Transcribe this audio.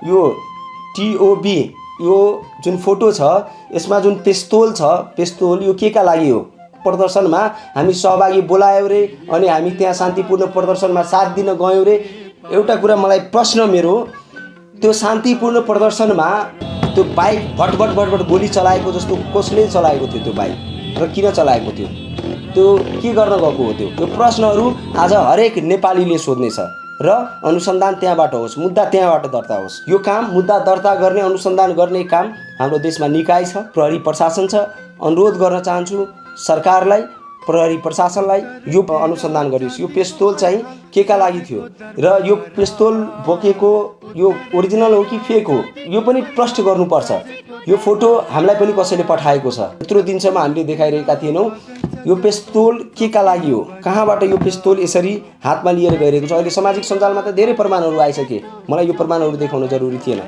यो TOB यो जुन फोटो छ यसमा जुन पिस्तोल छ, पिस्तोल यो केका लागि हो? प्रदर्शनमा हामी सहभागी बोलायौँ रे अनि हामी त्यहाँ शान्तिपूर्ण प्रदर्शनमा साथ दिन गयौँ रे। एउटा कुरा मलाई प्रश्न मेरो, त्यो शान्तिपूर्ण प्रदर्शनमा त्यो बाइक भटभट भटभट गोली चलाएको जस्तो कसले चलाएको थियो त्यो बाइक र किन चलाएको थियो? त्यो के गर्न गएको हो? त्यो प्रश्नहरू आज हरेक नेपालीले सोध्नेछ र अनुसन्धान त्यहाँबाट होस्, मुद्दा त्यहाँबाट दर्ता होस्। यो काम मुद्दा दर्ता गर्ने, अनुसन्धान गर्ने काम हाम्रो देशमा निकाय छ, प्रहरी प्रशासन छ। अनुरोध गर्न चाहन्छु सरकारलाई, प्रहरी प्रशासनलाई यो अनुसन्धान गरियोस्। यो पिस्तोल चाहिँ केका लागि थियो र यो पिस्तोल बोकेको यो ओरिजिनल हो कि फेक हो यो पनि प्रश्न गर्नुपर्छ। यो फोटो हामीलाई पनि कसैले पठाएको छ, यत्रो दिनसम्म हामीले देखाइरहेका थिएनौँ। यो पिस्तोल केका लागि हो? कहाँबाट यो पिस्तोल यसरी हातमा लिएर गइरहेको छ? अहिले सामाजिक सञ्जालमा त धेरै प्रमाणहरू आइसके, मलाई यो प्रमाणहरू देखाउन जरुरी थिएन।